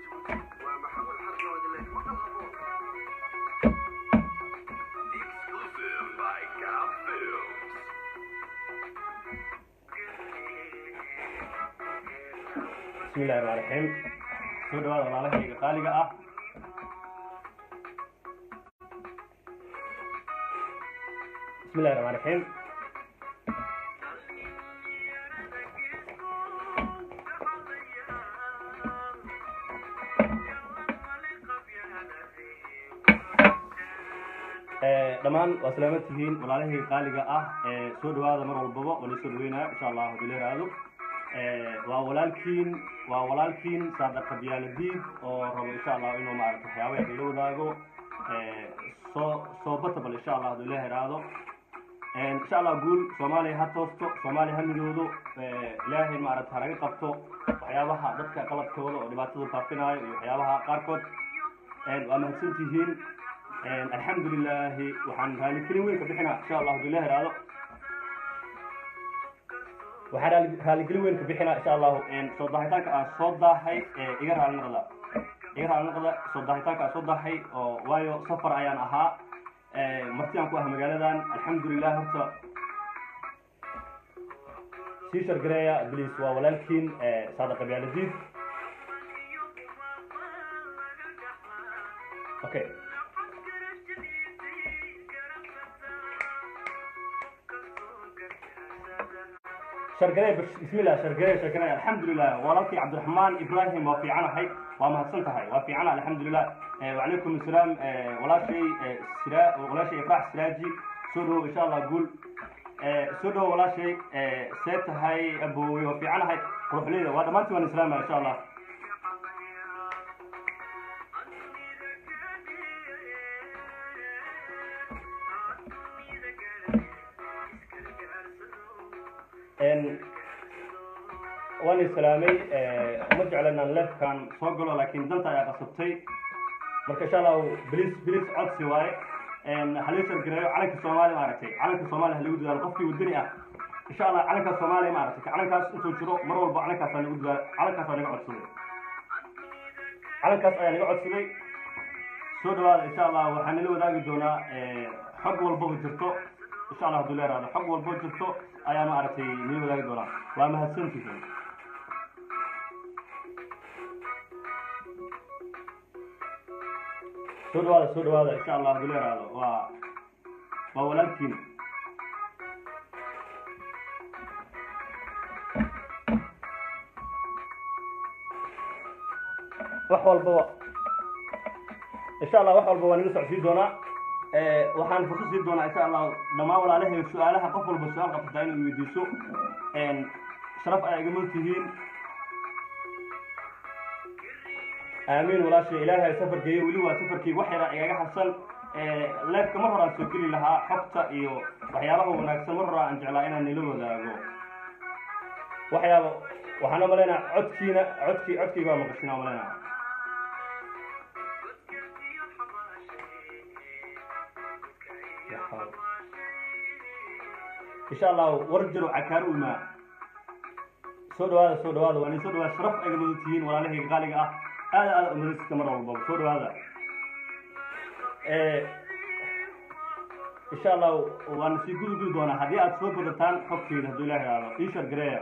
Waa Maxamuud Xarbi oo idin leh maqal haboon. Exclusive by Gab Films. Bismillahi raxmaan raxiim. Soo dhawaada walaalahayga qaaliga ah. Bismillahi raxmaan raxiim. Dhammaan waa salaaman tihiin walaalahayga qaaliga ah. Soo dhawaada mar walbaba, waa la soo dhaweynaya insha Allah hadduu leeraado. Waa walaalkiin, waa walaalkiin Saadaq Qabyaaladiid oo rabo insha Allah inuu maaragta waxyaaba yar ila wadaago. Soo soo batabal insha Allah hadduu ilaah iraado. Insha Allah guul Soomaaliya, ha toosto Soomaaliya, ha midoodo. Ilaahay maaragta ha naga qabto waxyaabaha dadka qaladkooda oo dhibaatada faafinaayo iyo waxyaabaha qaarkood. Waa mahadsan tihiin. Alxamdulilaahi, waxaan raaligelin weyn ka bixinaa insha Allah hadduu ilaah iraado, waxaan raaligelin weyn ka bixinaa insha Allahu soo daahitaanka aan soo daahay. Iga raali noqda, iga raali noqda soo daahitaanka aan soo daahay oo waayo safar ayaan ahaa, marti aan ku ah magaaladan. Alxamdulilah, horta sii share gareeya please. Waa walaalkiin Saada Qabyaaladiid. Okay, share garee, bismillah, share garee, share garee. Alxamdulilah, walaalkii Cabdiraxmaan Ibrahim, waa fiicanahay, waa mahadsan tahay, waa fiicana alxamdulilah. Wacalaykum asalaam walaashay sira, walaashay Ifraax Siraaji, soo dhawow insha Allah guul. Soo dhawow walaashay, see tahay aboowey? Waa fiicanahay quruxleyda, waa dhammaantiin waan islaamaya insha Allah. Waan islaamay. Ma jecla inaan live-kan soo galo, laakiin danta ayaa qasabtay. Marka insha Allahu please, please, codsi waaye, halii share gareeyo calanka Soomaaliya. Maaragtay calanka Soomaaliya ha lagu dadaalo, qofkii wadani ah insha Allah. Calanka Soomaaliya, maaragtay calankaas intuu jiro mar walba calankaasaa lagu dadaalo. Calankaasaa naga codsaday, calankaas ayaa naga codsaday. Soo dhawaada insha Allah. Waxaan nala wadaagi doonaa xog walbaba jirto insha Allah hadduu leeraado. Xog walbo jirto ayaa maaragtay nala wadaagi doonaa. Waa mahadsantihiin. Soo dhawaada, soo dhawaada insha Allah hadduu leeraado. Waa walaalkiin. Wax walbaba insha Allah, wax walba waa nala socodsiin doonaa. Waxaan fursad siin doonaa insha Allah dhammaan walaalahay su-aalaha, qof walba su-aal qabsataa inuu weydiiso. Sharaf ayaa iga mudan tihiin. Aamiin walaashay, Ilaahay safar geeyo. Weli waa safarkii, wax yaraa igaga habsan. Live-ka mar horaan soo geli lahaa, xogta iyo waxyaabaha wanaagsan mar hore aan jeclaa inaan nila wadaago waxyaaba. Waxaan u malaynaa codkiina, codkii, codkayga waa maqashin aan malaynaa. Insha Allah war jiro cakaaro umaa. Soo dhawaada, soo dhawaada, waa nin soo dhawaada. Sharaf ayga mudan tihiin walaalahayga qaaliga ah, aad aad umadasika mar walbaba. Soo dhawaada insha Allah. Waan sii gudugudi doonaa haddii aad soo badataan xogteyda hadduu Ilaah ihahdo. Ii share gareeya.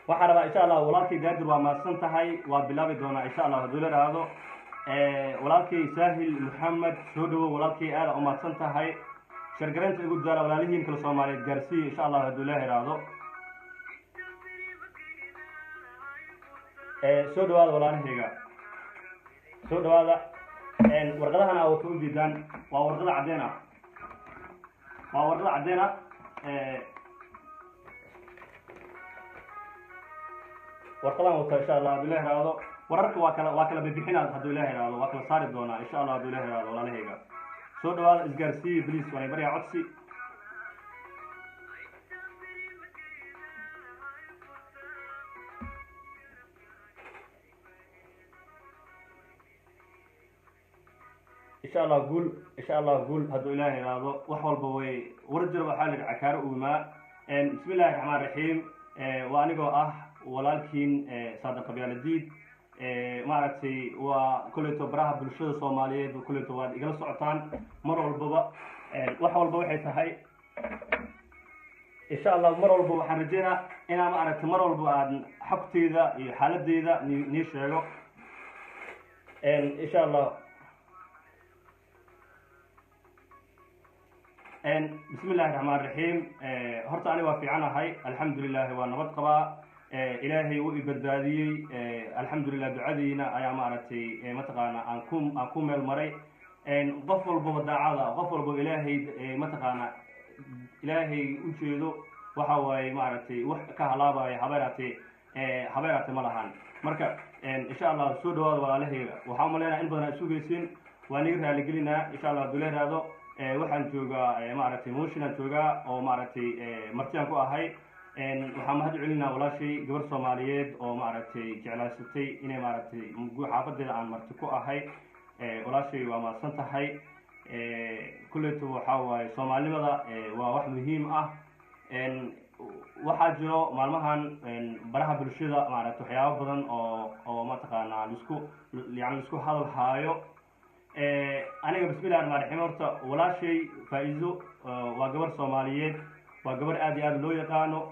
Waxaan rabaa insha Allah, walaalkay Gaadir, waa mahadsan tahay, waa bilaabi doonaa insha Allah hadduu la idhaahdo. Walaalkay Saahil Maxamed, soo dhawow walaalkay, aada u mahadsan tahay. Share garaynta igu dadaala, walaalihiin kale Soomaaliyeed gaarsiiya insha Allah hadduu la idhaahdo. Soo dhawaada walaalahayga, soo dhawaada. Warqadahan aa wata ujeedaan waa warqada caddeen ah, waa warqada caddeen ah. Warqadan wata insha Allah hadduu ilah ihahdo, wararka waa kala bibixinaa hadduu ilah ihahdo, waa kala saari doonaa insha Allah hadduu ilah ihahdo. Walaalahayga soo dhawaada, isgaarsiiya please, waan baryaa codsi. Insha Allah guul, insha Allah guul. Hadduu Ilaahay ihaahdo, wax walba way war jiro. Waxaa la yidhi cakaaro uumaa. Bismi illahi raxmaan raxiim. Waa anigoo ah walaalkiin Saadiq Qabyaaladiid. Maaragtay, waa kolleyto baraha bulshada Soomaaliyeed, kolleyto waad igala socotaan mar walbaba. Wax walba waxay tahay, insha Allah, mar walba waxaan rajeynaa inaa, maaragtay, mar walba aan xogteyda iyo xaaladeyda nii sheego, insha Allah. Bismi illahi raxmaan raxiim. Horta aniga waa fiicanahay, alxamdulilahi, waa nabad qabaa. Ilaahay wuu i badbaadiyey, alxamdulilah. Ducadiina ayaa, maaragtay, mataqaana aan ku meel maray. Qof walbaba daacada, qof walbaba Ilaahay, mataqaana, Ilaahay ujeedo, waxa waaye, maaragtay, wax ka halaabaya habeeraate ma lahan. Marka, insha Allah, soo dhawaada walaalahayga. Waxaan umaleynaya in badan aad sugaysiin, waa niga raaligelinaa, insha Allah. Hadduu la yiraahdo, waxaan joogaa, maaragtay, motion aan joogaa oo, maaragtay, martiyaan ku ahay. Waxaan mahad celinaa walaashay, gabar Soomaaliyeed oo, maaragtay, jeclaysatay inay, maaragtay, xaafadeeda aan marti ku ahay. Walaashay, waa mahadsan tahay. Kulleyto waxaa waaye, soomaalinimada waa wax muhiim ah. Waxaa jiro maalmahan baraha bulshada, maaragtay, waxyaabo badan oo mataqaanaa lisku yani laisku hadal haayo. Aniga, bismillahi raxmaan raxiim, horta walaashay Faa-izo waa gabar Soomaaliyeed, waa gabar aad iyo aad loo yaqaano,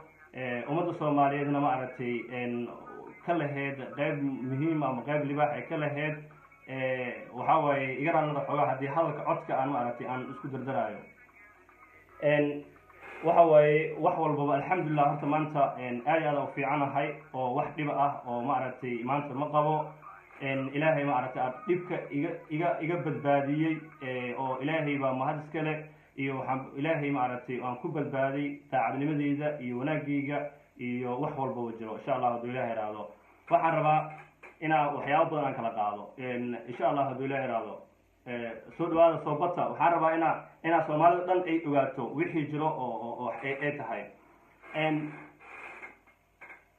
ummadda Soomaaliyeedna, maaragtay, ka laheyd qeyb muhiim ama qeyb libaax ay ka laheyd. Waxaa waaye, iga raallada xoogaa haddii hadalka codka aan, maaragtay, aan isku dardaraayo. Waxa waaye, wax walbaba alxamdulilah. Horta maanta aad iyo aad u fiicanahay oo wax dhiba ah oo, maaragtay, maanta ma qabo. Ilaahay, maaragtay, aad dhibka iga badbaadiyey oo Ilaahay baa mahad iska leh, iyo waxaan Ilaahay, maaragtay, aan ku badbaaday daacadnimadeyda iyo wanaagayga iyo wax walbaba jiro, insha Allah. Hadduu Ilahay ihahdo, waxaan rabaa inaa waxyaabo badan aan kala qaado, insha Allah. Hadduu Ilahay ihahdo, soo dhawaada, soo bata. Waxaan rabaa inaa Soomaalida dhan ay ogaato wixii jiro oo ay tahay.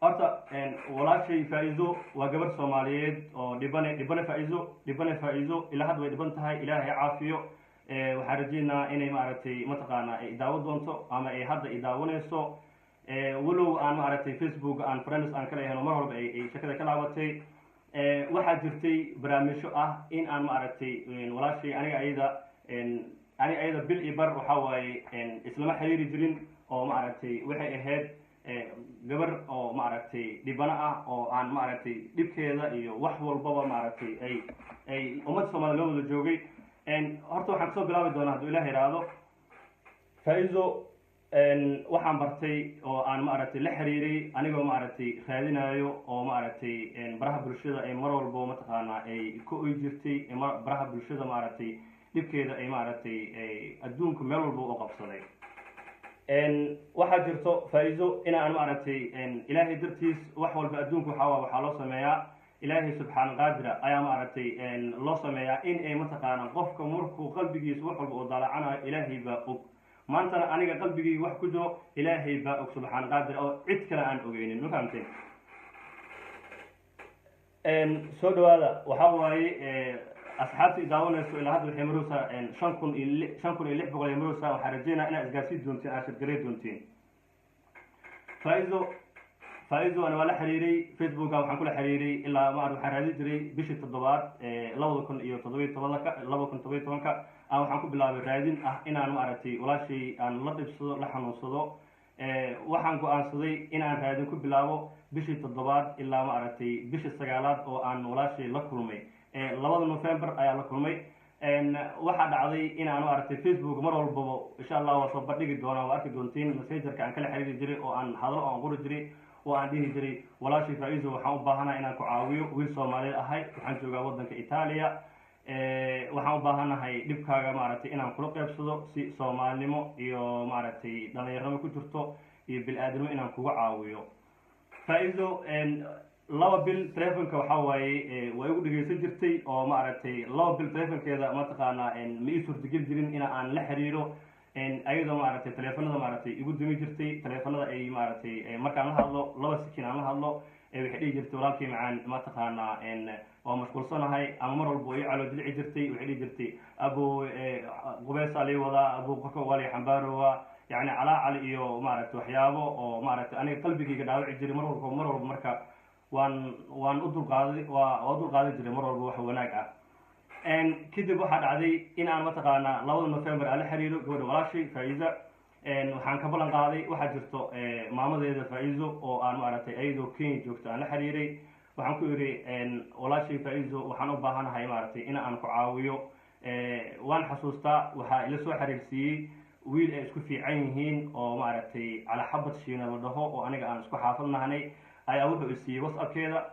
Horta walaashay Faa-izo waa gabar Soomaaliyeed oo dhibane, dhibane Faa-izo, dhibane Faa-izo, ilaa hadda way dhiban tahay. Ilaahay caafiyo. Waxaan rajeynaa inay, maaragtay, mataqaana, ay daawo doonto ama ay hadda i daawanayso, walow aan, maaragtay, Facebook aan friends aan kala ahayn oo mar walba ay shakada ka laabatay. Waxaa jirtay barnaamijyo ah in aan, maaragtay, walaashay aniga ayada bil iyo bar, waxaa waaye, islama xiriiri jirin oo, maaragtay, waxay ahayd gabar oo, maaragtay, dhibano ah oo aan, maaragtay, dhibkeeda iyo wax walbaba, maaragtay, ay ummadda Soomaliya loo wada joogay. Horta waxaan kasoo bilaabi doonaa, hadduu Ilaah ihahdo, Faa-izo waxaan bartay oo aan, maaragtay, la xiriiray anigoo, maaragtay, raadinayo oo, maaragtay, baraha bulshada ay mar walbo, mataqaanaa, ay ka oy jirtay, baraha bulshada, maaragtay, dhibkeeda ay, maaragtay, adduunku meel walba u qabsaday. Waxaa jirto Faa-izo inaan, maaragtay, Ilaahay dartiis, wax walba adduunku waxaa loo sameeyaa Ilaahay subxaana qaadira ayaa, maaragtay, loo sameeyaa in ay, mataqaana, qofka markuu qalbigiisa wax walba uu daalacanayo, Ilaahay baa og. Maantana aniga qalbigayga wax ku jiro Ilaahay baa og subxaana qaadir oo cid kale aan ogeynin. Ma fahamteen? Soo dhawaada. Waxaa waaye, asxaabta i daawanayso ilaa hadda waxay maraysaa 5600 ay maraysaa. Waxaan rajeynaa inaad isgaarsiin doontiin, aad shirgaray doontiin. Faa-izo, Faa-izo ana waa la xiriiray Facebooka, waxaan kula xiriiray ilaa maar waxaan raadin jiray bishii toddobaad 2017-ka, 2017-ka aan waxaan ku bilaabay raadin ah inaan, maaragtay, walaashay aan la dhibsado, la xanuunsado. Waxaan go-aansaday inaan raadin ku bilaabo bishii toddobaad ilaa, maaragtay, bishii sagaalaad oo aan walaashay la kulmay. 2da November ayaa la kulmay. Waxaa dhacday inaan, maaragtay, Facebook mar walbaba, insha Allah, waa soo bandhigi doonaa, waa arki doontiin Messengerka aan kala xiriiri jiray oo aan hadlo oo aan qori jiray oo aan dhihi jiray: "Walaashay Faa-izo, waxaan u baahanahay inaan ku caawiyo. Wiil Soomaaliyeed ahay, waxaan joogaa waddanka Itaaliya. Waxaan u baahanahay dhibkaaga, maaragtay, inaan kula qeybsado si soomaalinimo iyo, maaragtay, dhalinyarnimo ku jirto iyo bil-aadnimo inaan kuga caawiyo." Faa-izo 2 bil telefonka, waxaa waaye, waa igu dhegeysan jirtay oo, maaragtay, 2 bil telefonkeeda, mataqaanaa, ma ii suurtageli jirin in aan la xiriiro, ayadoo, maaragtay, telefonada, maaragtay, igu dumi jirtay telefonada ay, maaragtay, markaan la hadlo 2 second aan la hadlo. Waxay dhihi jirtay, "Walaalkii macaan, mataqaanaa, waa mashquulsanahay," ama mar walba ii caloo dilici jirtay. Waxay dhihi jirtay, "Abo, qubaysaa lii wadaa, abo, korka waa lii xambaarowaa." Yani calaacal iyo maaragtay waxyaabo oo maaragtay aniga qalbigayga dhaawaci jiray mar walba, mar walba. Marka waan u dulqaaday, waa dulqaadan jiray mar walba wax wanaag ah. Kadib waxaa dhacday in aan mataqaanaa 2da November aan la xiriiro gabadha walaashay Faa-iza. Waxaan ka ballan qaaday, waxaa jirto maamadeeda Faa-izo oo aan maaragtay ayadoo Kenya joogto aan la xiriiray. Waxaan ku idhi, "Walaashay Faa-izo, waxaan u baahanahay maaragtay in aan ku caawiyo." Waan xasuustaa, waxaa ila soo xiriirsiiyey wiil ay isku fiican yihiin oo maaragtay Cala Xabad Shiina la dhaho, oo aniga aan isku xaafad nahnay, ayaa wuxuu isiiyey WhatsAppkeeda.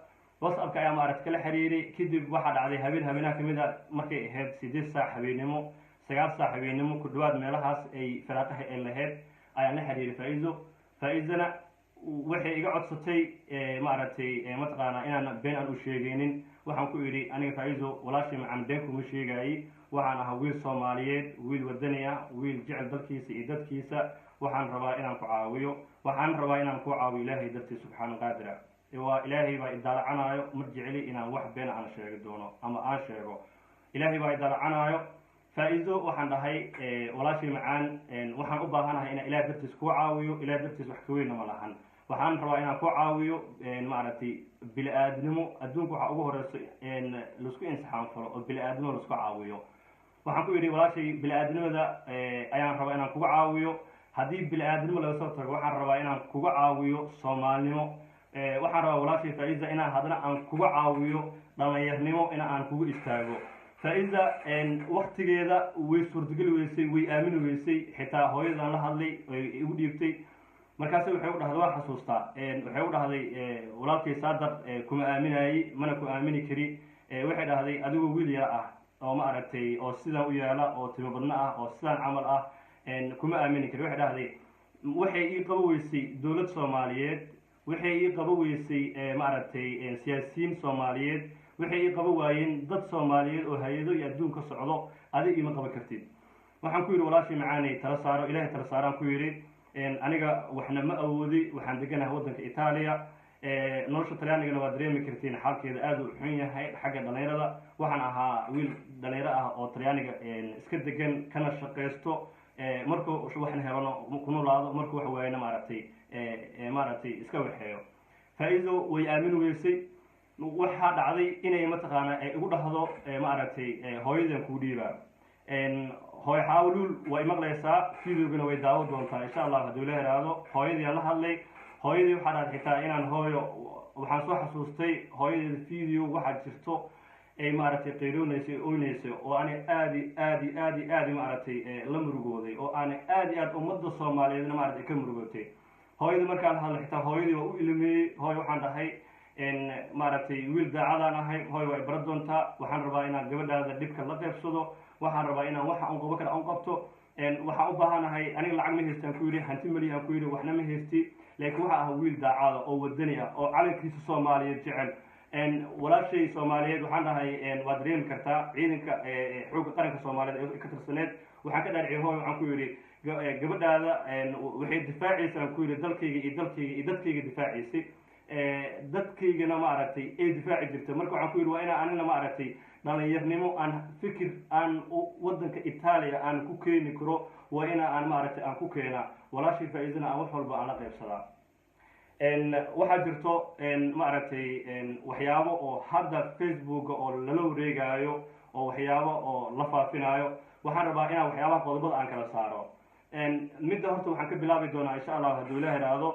WhatsAppka ayaa maaragtay kala xiriiray. Kadib waxaa dhacday habeen habeenaha kamid a, markay ahayd 8 saac habeennimo, 9 saac habeennimo ku dhawaad, meelahaas ay firaaqaha ay lahayd, ayaan la xiriiray Faa-izo. Faa-izana waxay iga codsatay maaragtay mataqaanaa inaan been aan u sheegaynin. Waxaan ku idhi, "Aniga Faa-izo walaashay macaan, been kuma sheegaayey. Waxaan ahaa wiil Soomaaliyeed, wiil wadani ah, wiil jecel dalkiisa iyo dadkiisa. Waxaan rabaa inaan ku caawiyo, waxaan rabaa inaan ku caawiyo Ilaahay dartiis, subxaana qaadira. Waa Ilaahay baa idaalacanaayo, mar jeceli inaan wax beena aan sheegi doono ama aan sheego. Ilaahay baa idaalacanaayo." Faa-izo waxaan dhahay, "Walaashay macaan, waxaan u baahanahay inaan Ilahay dartiis kuu caawiyo. Ilahay dartiis wax ka weynna ma lahan. Waxaan rabaa inaan ku caawiyo maaragtay bili-aadnimo. Adduunka waxaa ugu horeyso laisku insixaanfalo oo bili-aadnimo laisku caawiyo." Waxaan ku yidhi, "Walaashay, bili-aadnimada ayaan rabaa inaan kuga caawiyo. Haddii bili-aadnimo laga soo tago, waxaan rabaa inaan kuga caawiyo Soomaalinimo. Waxaan rabaa, walaashay Faa-iza, inaan haddana aan kuga caawiyo dhalinyarnimo, in aan kugu istaago." Faa-iza waktigeeda way suurtageli weysay, way aamini weysay. Xitaa hooyadaan la hadlay, ay igu dhiibtay. Markaase waxay u dhahday, waan xasuustaa, waxay u dhahday, "Walaalkay Saadaq, kuma aaminayey, mana ku aamini kari." Waxay dhahday, "Adigoo wiil yar ah oo ma aragtay oo sidaan u yaala oo timo badno ah oo sidaan camal ah, kuma aamini kari." Waxay dhahday, "Waxay ii qaba weysay dowlad Soomaaliyeed, waxay ii qaba weysay maaragtay siyaasiyiin Soomaaliyeed, waxay ii qaba waayeen dad Soomaaliyeed oo hay-ado iyo adduun ka socdo, adig ima qaban kartid." Waxaan ku yidhi, "Walaashii macaanay, tala saaro, Ilahay tala saaraan." Ku yidhi, "Aniga waxna ma awoodi. Waxaan deganahay waddanka Itaaliya. Nolosha Talyaanigana waa dareemi kartiin, xaalkeeda aada u xun yahay xagga dhalinyarada. Waxaan ahaa wiil dhalinyaro ah oo Talyaaniga iska degan, kana shaqaysto. Markuu waxna helano ku noolaado, markuu wax waayana maaragtay iska waxeeyo." Faa-izo way aamin weysay. Waxaa dhacday inay mataqaanaa ay igu dhahdo, maaragtay, "Hooyadan kuu dhiibaa." Hooyo Xaawluul waa imaqlaysaa, videogana way daawo doontaa insha Allah hadduu la heraado. Hooyadii aan la hadlay. Hooyadii waxaa dhacday xitaa inaan hooyo, waxaan soo xasuustay hooyadeeda video waxaa jirto ay maaragtay qayroonaysay, oynaysay, oo ani aad i aad i aad i aad maaragtay la murugooday, oo aani aad i aad ummadda Soomaaliyeedna maaragtay ka murugootay. Hooyadii markaan la hadlay, xitaa hooyadii waa u ilmeeyey. "Hooyo," waxaan dhahay, "maaragtay wiil daacadaan ahay. Hooy, waa ibara doontaa. Waxaan rabaa inaan gabadhaada dhibka la qaybsado. Waxaan rabaa inaan waxa un qaban kara un qabto. Waxaan u baahanahay, aniga lacag ma haystaan," ku yidhi, "hanti malihi," ku yidhi, "waxna ma haysti, laakiin waxa ah wiil daacada oo wadani ah oo calankiisa Soomaaliyeed jecel. Walaashay Soomaaliyeed," waxaan dhahay, "waad dareemi kartaa ciidanka xoogga qaranka Soomaaliyeed ee ka tirsaneed." Waxaan ka dhaadhiciyay hooy, waxaan ku yidhi, "Gabadhaada waxay difaacaysaan," ku yidhi, "dalkayga iyo dalkayga iyo dadkayga difaacaysay, dadkaygana maaragtay ay difaaci jirta. Marka waxaan ku yidhi, waa inaa anina maaragtay dhalinyarnimo aan fikir aan waddanka Itaaliya aan ku keeni karo, waa ina aan maaragtay aan ku keenaa walaashay Faa-iidana, aan wax walba aan la qaybsadaa." Waxaa jirto maaragtay waxyaabo oo hadda Facebooka oo lala wareegaayo, oo waxyaabo oo la faafinaayo. Waxaan rabaa inaan waxyaabaha qodobada aan kala saaro. Midda horta waxaan ka bilaabi doonaa insha Allah hadduu Ilaah idhaahdo,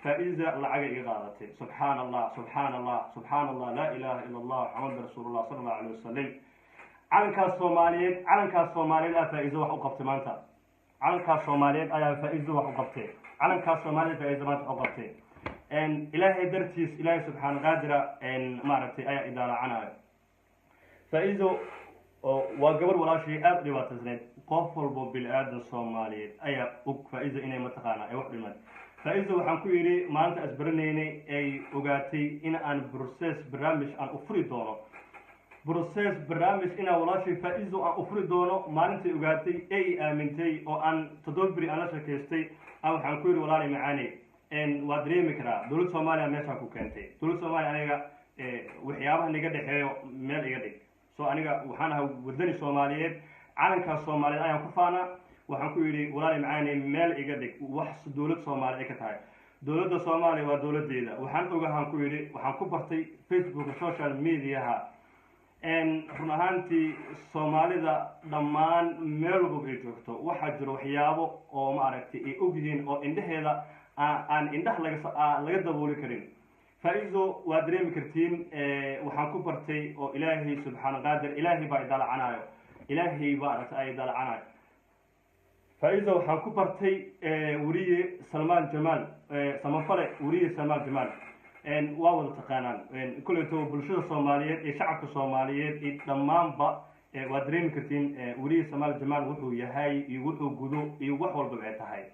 Faa-iza lacagay iga qaadatay. Subxaana Allah, subxaana Allah, subxaana Allah, laa ilaha ila Allah, Maxamad rasuulullah sala Allahu alayh wasalam. Calankaas Soomaaliyeed, calankaas Soomaaliyeed aa Faa-izo wax u qabtay maanta. Calankaas Soomaaliyeed ayaa Faa-izo wax u qabtay. Calankaas Soomaaliyeed Faa-izo maanta wax u qabtay. Ilaahay dartiis, Ilaahay subxaana qaadira maaragtay ayaa idaalacanayo. Faa-izo waa gabar walaashii aada u dhibaataysneyd. Qof walbo bini-aadan Soomaaliyeed ayaa og Faa-izo inay mataqaanaa ay wax dhiman. Faa-izo waxaan ku yidhi, maalinta isbaranaynay ay ogaatay in aan process barnaamij aan u furi doono, process barnaamij inaan walaashay Faa-izo aan u furi doono, maalintay ogaatay ee i aamintay oo aan 7 beri aan la sheekaystay, aan waxaan ku yidhi, "Walaalay macaaney, Waa dareemi karaa dowladda Soomaaliya meeshaan ku keentay. Dowladda Soomaaliya aniga waxyaabaha niga dhexeeyo meel iga dhig. So aniga waxaan ahay wadani Soomaaliyeed, calankaas Soomaaliyeed ayaan ku faanaa. Waxaan ku yidhi, walaali macaani, meel iga dhig wax dowlad Soomaaliya ay ka tahay. Dowladda Soomaaliya waa dowladeyda. Waxaan ogahaan ku yidhi, waxaan ku bartay Facebook, social mediaha. Run ahaantii Soomaalida dhammaan meel walbaba ay joogto, waxaa jiro waxyaabo oo maaragtay ay og yihiin oo indhaheeda aan indhaha laga dabooli karin. Faa-izo waa dareemi kartiin. Waxaan ku bartay oo Ilaahay subxaana qaadir, Ilaahay baa idaalacanayo, Ilaahay baa aragtay ay idaalacanayo. Faa-izo waxaan ku bartay weriye Salmaan Jamaal, samafale weriye Salmaan Jamaal. Waa wada taqaanaan kuleyto bulshada Soomaaliyeed iyo shacabka Soomaaliyeed iyo dhammaanba. Waa dareemi kartiin weriye Salmaan Jamaal wuxuu yahay iyo wuxuu gudo iyo wax walbaba ay tahay.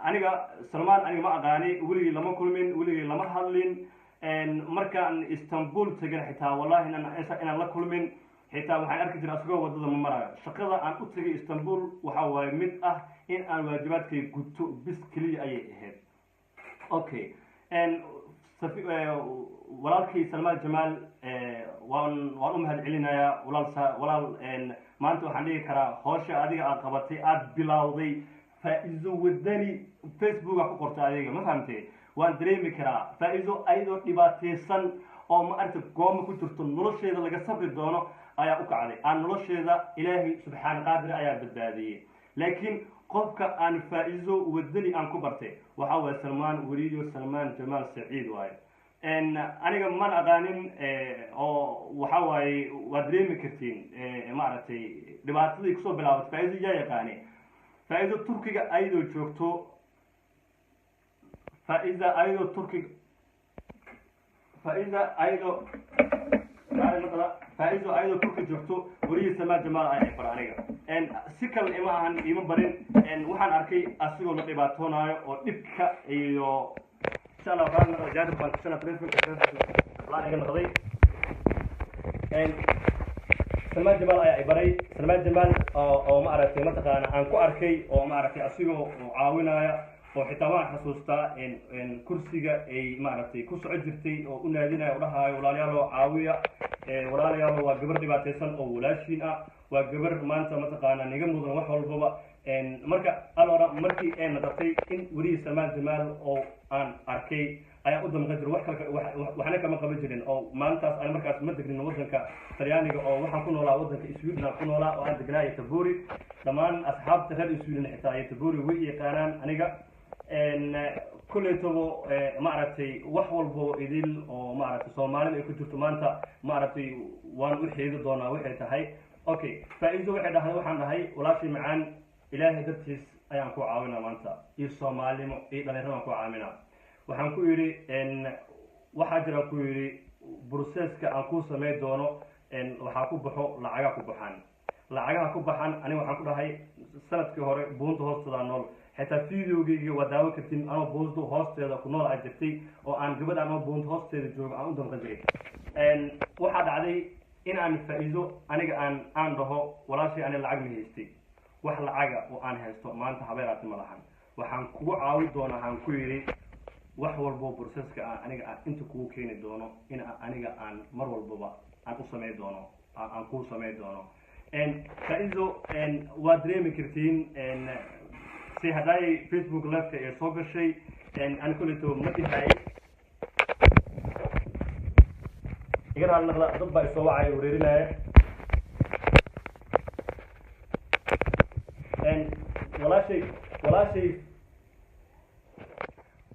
Aniga Salmaan aniga ma aqaani, weligii lama kulmin, weligii lama hadlin. Markaan Istanbul tegan xitaa, wallahi inaan la kulmin xitaa. Waxaan arki jiray asagoo wadada ma marayo. Shaqada aan u tegay Istanbul waxa waaye mid ah in aan waajibaadkay guto bis keliya ayay ahayd. Okay, walaalkay Salmaan Jamaal waan u mahad celinayaa. Walaal, walaal, maanta waxaan dhihi karaa howsha adiga aad qabatay, aada bilowday Faa-izo Wadani Facebooka ku qortay adiga, ma fahamtay? Waan dareemi karaa Faa-izo ayadoo dhibaataysan oo ma aragta gooma ku jirto, nolosheeda laga sabri doono ayaa u kacday, aan nolosheeda Ilaahay subxaana qaadir ayaa badbaadiyey. Laakiin qofka aan Faa-izo Wadani aan ku bartay waxaa waaye Salmaan, weriyo Salmaan Jamaal Saciid waaye. Aniga man aqaanin oo waxa waaye waa dareemi kartiin maaragtay dhibaatadii kusoo bilaabatay Faa-izo. Yaa yaqaani Faa-izo Turkiga ayadoo joogto? Faa-iza ayadoo Turkiga, Faa-iza ayadoo, Faa-izo ayadoo Turki joogto, weriye Salmaan Jamaal ayaa bar aniga. Si kale ima ahan, ima barin. Waxaan arkay asigoo la dhibaatoonaayo oo dhibka iyo insha Allah waxaan naqday jaanib baan kusana telefonka laan iga noqday. Salmaan Jamaal ayaa i baray. Salmaan Jamaal oo maaragtay mataqaana aan ku arkay oo maaragtay asigoo oo caawinaya, oo xitaa waan xasuustaa kursiga ay maaragtay ku soco jirtay oo u naadinaya, u dhahaayo, "Walaalyaalo, caawiya, walaalayaalo, waa gabar dhibaataysan oo walaashiin ah, waa gabar maanta mataqaana niga mudan wax walbaba." Marka alora markii ay noqotay in weriye Salmaan Jamaal oo aan arkay ayaan u damqan jiray, wax kale waxna kama qaban jirin. Oo maalintaas aan markaas ma degnin waddanka Talyaaniga, oo waxaan ku noolaa waddanka Sweden aan ku noolaa oo aan degnaa Göteborg. Dhammaan asxaabta reer Sweden xitaa Göteborg way yaqaanaan aniga. Kuleytabo maaragtay wax walbo idil oo maaragtay Soomaalida ay ku jirto maanta maaragtay waan u xeedi doonaa waxay tahay. Okay, Faa-iido waxay dhahday, waxaan dhahay, "Walaashay macaan, Ilaahay dartiis ayaan ku caawinaa maanta iyo Soomaalnimo iyo dhalinyarada ku caawinaa." Waxaan ku yidhi, waxaa jira ku yidhi processka aan ku samey doono waxaa ku baxo lacagaa ku baxaan, lacagaha ku baxaan. Aniga waxaan ku dhahay sanadkii hore buunta hoosteeda nool, xitaa videogeyga waa daawo kartin, anoo buunta hoosteeda ku nool aa jirtay oo aan gabadha anoo buunta hoosteeda joogo aan u damqan jiray. Waxaa dhacday in aan Faa-iido aniga aan dhaho, "Walaashay, ani lacag ma haystay, wax lacaga oo aan haysto maanta habeeraati ma lahan. Waxaan kugu caawi doonaa," aan ku yidhi, "wax walbo processka ah aniga aan inta kugu keeni doono, in aniga aan mar walbaba aan u samey doono, aan kuu samey doono." Faa-iido waa dareemi kartiin si haddaay Facebook liveka ee soo gashay. Ani kuleyto ma dhihay, iga raali naqda, dad baa isoo wacaya, wareerinaya.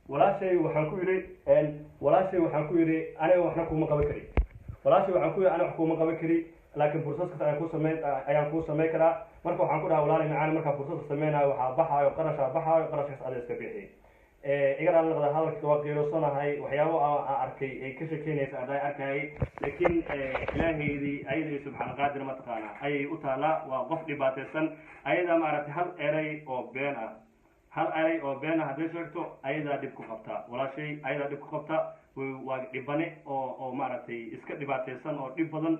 Walaashay waxaan ku yidhi, walaashay waxaan ku yidhi, aniga waxna kuuma qaban kari. Walaashay waxaan ku yidhi, aniga wax kuuma qaban kari, laakiin processkaas ayaan kuu sameyn karaa. Marka waxaan ku dhaha, "Walaali macaan, markaa processka sameynayo waxaa baxaayo qarashaa baxaayo, qarashkaas ada iska bixi." Iga raali naqda, hadalka waa qiirosanahay, waxyaabo aan arkay ay ka shekeynaysa haddaa arkayay. Laakiin Ilaahaydii ayada iyo subxaana qaadir mataqaana ayay u taalaa. Waa qof dhibaataysan ayadaa maaragtay hal eray oo been ah, hal eray oo been ah hadday sheegto ayadaa dhib ku qabtaa. Walaashay ayadaa dhib ku qabta, waa dhibane oo maaragtay iska dhibaataysan oo dhib badan,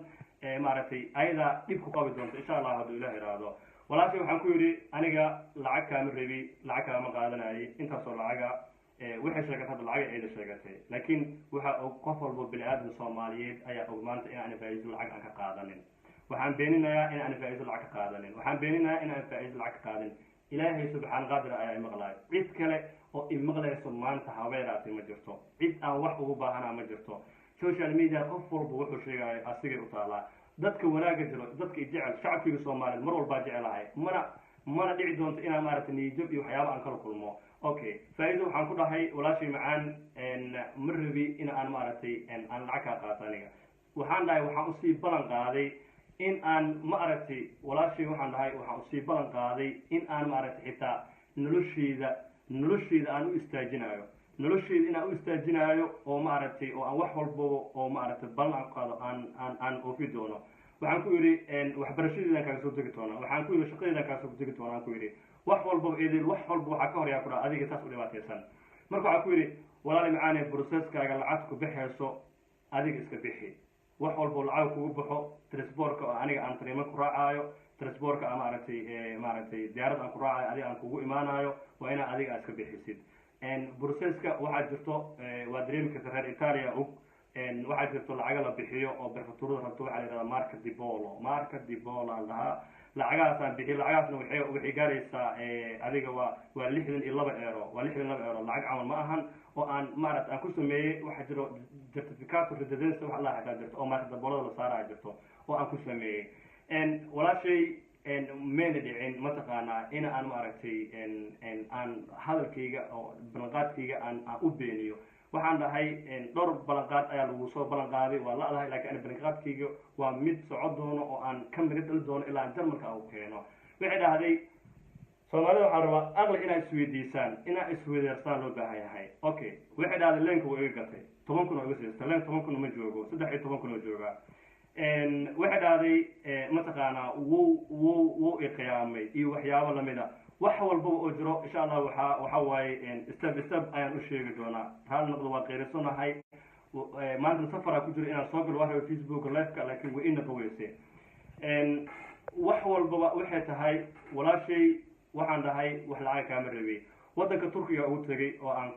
maaragtay ayadaa dhib ku qabi doonta insha Allah hadduu Ilah iraahdo. Walaashay waxaan ku yidhi, aniga lacag kaama rebi, lacag kaama qaadanayay intaasoo lacaga. Waxay sheegatay hadda lacag ayda sheegatay, laakiin waxa og qof walba bini aadam Soomaaliyeed ayaa og maanta in aan Faa'iiso lacag aan ka qaadanin. Waxaan beeninayaa in aan Faa'iiso lacag ka qaadanin. Waxaan beeninayaa in aan Faa'iiso lacag ka qaadanin. Ilaahay subxaan qaadir ayaa imaqlayo. Cid kale oo imaqlayso maanta habeeraatay ma jirto. Cid aan wax ugu baahanaa ma jirto. Social media qof walba wuxuu sheegayo asigay u taalaa. Dadka wanaagga jiro, dadka jecel, shacabkiga Soomaaliyeed mar walbaa jecelahay, mana dhici doonto inaan maaragtay niyajab iyo waxyaaba aan kala kulmo. Okay, Faa'iido waxaan ku dhahay, walaashay macaan, ma rabi in aan maaragtay aan lacag kaa qaato. Aniga waxaan dhahay, waxaan usii ballan qaaday in aan ma aragtay, walaashay waxaan dhahay, waxaan usii ballan qaaday in aan maaragtay xitaa nolosheyda aan u istaajinaayo, nolosheyda inaan u istaajinaayo, oo maaragtay oo aan wax walbaba oo maaragtay ballan aan ku qaado aan oofi doono. Waxaan ku yidhi, waxbarashadeedaan kaaga soo degi doonaa. Waxaan ku yidhi, shaqadeedaan kaaga soo degi doonaa. Aan ku yidhi, wax walbaba idil, wax walba waxaa ka horyaa ku dhaha adiga saas u dhibaataysan. Marka waxaan ku yidhi, walaali macaane, processkaaga lacagta ku bixayso adiga iska bixi. Wax walbo lacag kugu baxo, transportka oo aniga aan tariimo ku raacaayo, transportka maaragtay diyaarad aan ku raacayo, adiga aan kugu imaanayo, waa inaa adiga aad iska bixisid processka. Waxaa jirto, waa dareemi karta reer Italia og, waxaa jirto lacaga la bixiyo oo prefetturada rabto. Waxaa la yihahdaa marca di bollo, marca di bollo aan dhahaa. Lacagahaasaan bixiyo. Lacagahaasna waxay gaaraysaa adiga waa 62 euro, waa 62 euro. Lacag camal ma ahan oo aan maaragta aan ku sameeyey. Waxaa jiro certificato residenza wax la xitaa jirto oo marca di bolloda la saaraya jirto oo aan ku sameeyey. Walaashay, mayna dhicin mataqaanaa in aan maaragtay aan hadalkayga oo ballanqaadkayga aan u beeniyo. Waxaan dhahay, dhowr ballanqaad ayaa lagu soo ballan qaaday, waa la-dahay, laakiin ani ballanqaadkayga waa mid soco doono oo aan ka miri dhali doono ilaa aan Jarmalka aan u keeno. Waxay dhahday, Soomaalida waxaa rabaa aqli inaa isweydiisaan, inaa isweydeersaan loo baahan yahay. Okay, waxay dhahday, leenka waa iga gatay, 10,000 oo iga siista. Leen 10,000 ma joogo, 13,000 oo joogaa. Waxay dhahday, mataqaanaa, wuu iqiyaamay iyo waxyaabo lamid a. Wax walbaba oo jiro, insha Allah, waxa waaye step step ayaan u sheegi doonaa. Raali noqdo, waa qeyrisanahay. Maanta safaraa ku jiro inaan soo galo waa raba Facebook liveka, laakiin way ina qaweyse. Wax walbaba waxay tahay, walaashay waxaan dhahay, wax lacag kaama rabay. Waddanka Turkiga ugu tegay oo aan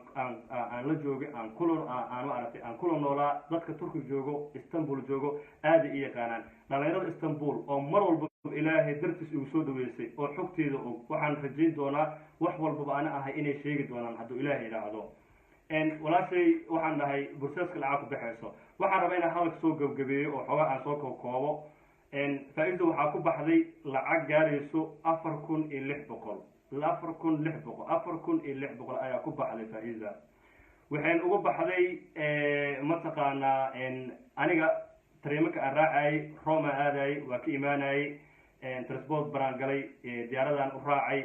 la joogay, aan kula aan maaragtay aan kula noolaa. Dadka Turkiga joogo, Istanbul joogo, aada i yaqaanaan. Dhalinyarada Istanbul oo mar walba Ilaahay dartiis igu soo dhaweysay oo xogteeda og, waxaan rajayn doonaa wax walbaba ana ahay inay sheegi doonaan hadduu Ilaahay yidhaahdo. Walaashay waxaan dhahay, processka lacag ku baxayso. Waxaan rabaa inaan hadalka soo gabgabeeyo oo xoogaa aan soo koobkoobo. Faa-iida waxaa ku baxday lacag gaarayso 4600, 4600, 4600 ayaa ku baxday faa-iida. Waxayn uga baxday, mataqaanaa, aniga tariimaka aan raacayay, Roma aadayay, waa ka imaanayay, transport baraan galay, diyaaradaan u raacay,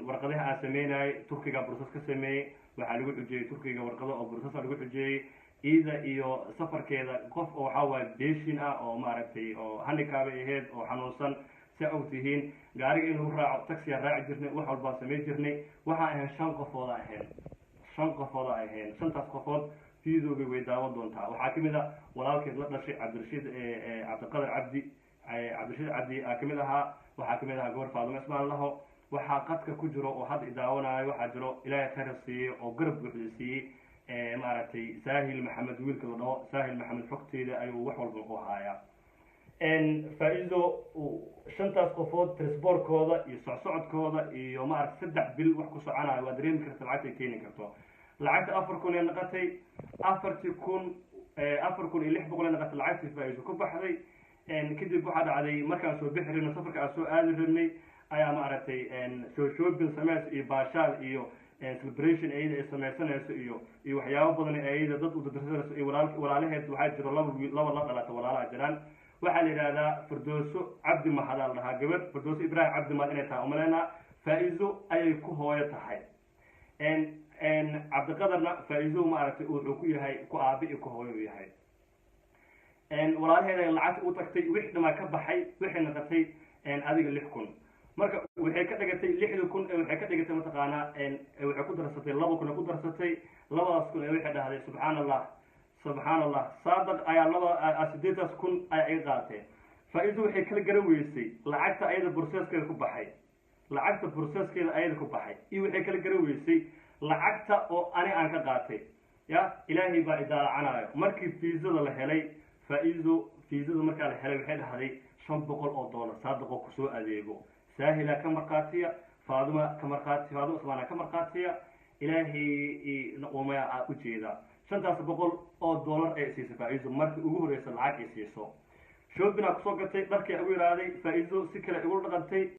warqadaha aan sameynayay, Turkiga process ka sameeyey. Waxaa lagu xujeeyey Turkiga warqado oo processa lagu xujeeyey iida iyo safarkeeda. Qof oo waxaa waaye patient ah oo maaragtay oo handicap ay ahayd oo xanuunsan, saa og tihiin. Gaariga in lagu raaco taxiya raaci jirnay, wax walbaan samayn jirnay. Waxaan ahayn shan qofooda ahayn, shan qofooda ahayn. Shantaas qofood videoga way daawan doontaa. Waxaa kamid a walaalkeed la dhashay, Cabdirashiid, Cabdiqadar Cabdi, Cabdirashiid Cabdi aa kamid ahaa. Waxaa kamid ahaa gabar Faadumo Ismaan laho. Waxaa qadka ku jiro oo hadda idaawanaayo, waxaa jiro Ilaahay khayr siiyey oo garab buuxda siiyey, maaragtay, Saahil Maxamed, wiilka la dhaho Saahil Maxamed. Xogteeda ayuu wax walba u haayaa. Faa-iido shantaas qofood transportkooda iyo socsocodkooda iyo maaragtay 3 bil wax ku soconayo, waa dareemi karta lacagta ay keeni karto. Lacagta 4000 ee naqatay, 4000, 4600 ee naqatay lacagtii faa-iido ku baxday. Kadib waxaa dhacday, markaan soo bixi rabnay, safarka aan soo aadi rabnay, ayaa maaragtay soo shopping sameys iyo baashaal iyo celebration ayada ay sameysanayso iyo waxyaabo badan ayada dad u dadarsanayso iyo walaalaheed. Waxaa jiro laba wiil, laba la dhalata walaalaha jiraan. Waxaa la yidhahdaa Firdooso Cabdi Mahadaa la dhahaa gabadh, Firdooso Ibrahim Cabdi Mahad inay tahay umaleynaa. Faa-iizo ayay ku hooyo tahay. Cabdiqadarna faa-iizo maaragtay wuxuu ku yahay ku aabi iyo ku hooyo u yahay. Walaalaheeda lacagta u tagtay, wix dhamaa ka baxay, waxay noqotay adiga 6000. Marka waxay ka dhigatay 6000 ee waxay ka dhigatay, mataqaanaa, waxay ku darsatay 2000 ay ku darsatay. Labadaas kun ee waxay dhahday, subxaan Allah, subxaan Allah, Saadaq ayaa laba 8000 ayaa iga qaadatay. Faa-iiso waxay kala garan weysay lacagta ayada processkeeda ku baxay, lacagta processkeeda ayada ku baxay, iyo waxay kala garan weysay lacagta oo ani aan ka qaatay. Ya Ilaahay baa idaalacanayo. Markii fiisada la helay, Faa-iiso fiisada markaa la helay, waxay dhahday $500 Saadaqoo kusoo adeego. Saahila ka markhaatiya, Faaduma ka markhaati, Faaduma Usmaana ka markhaatiya, Ilaahay umaya aa ujeedaa. $500 ee siisay Faa-iiso markii ugu horeysa lacag ay siiso, shopping aa kusoo gatay, dharkii ugu yaraaday. Faa-iiso si kale igu dhaqantay.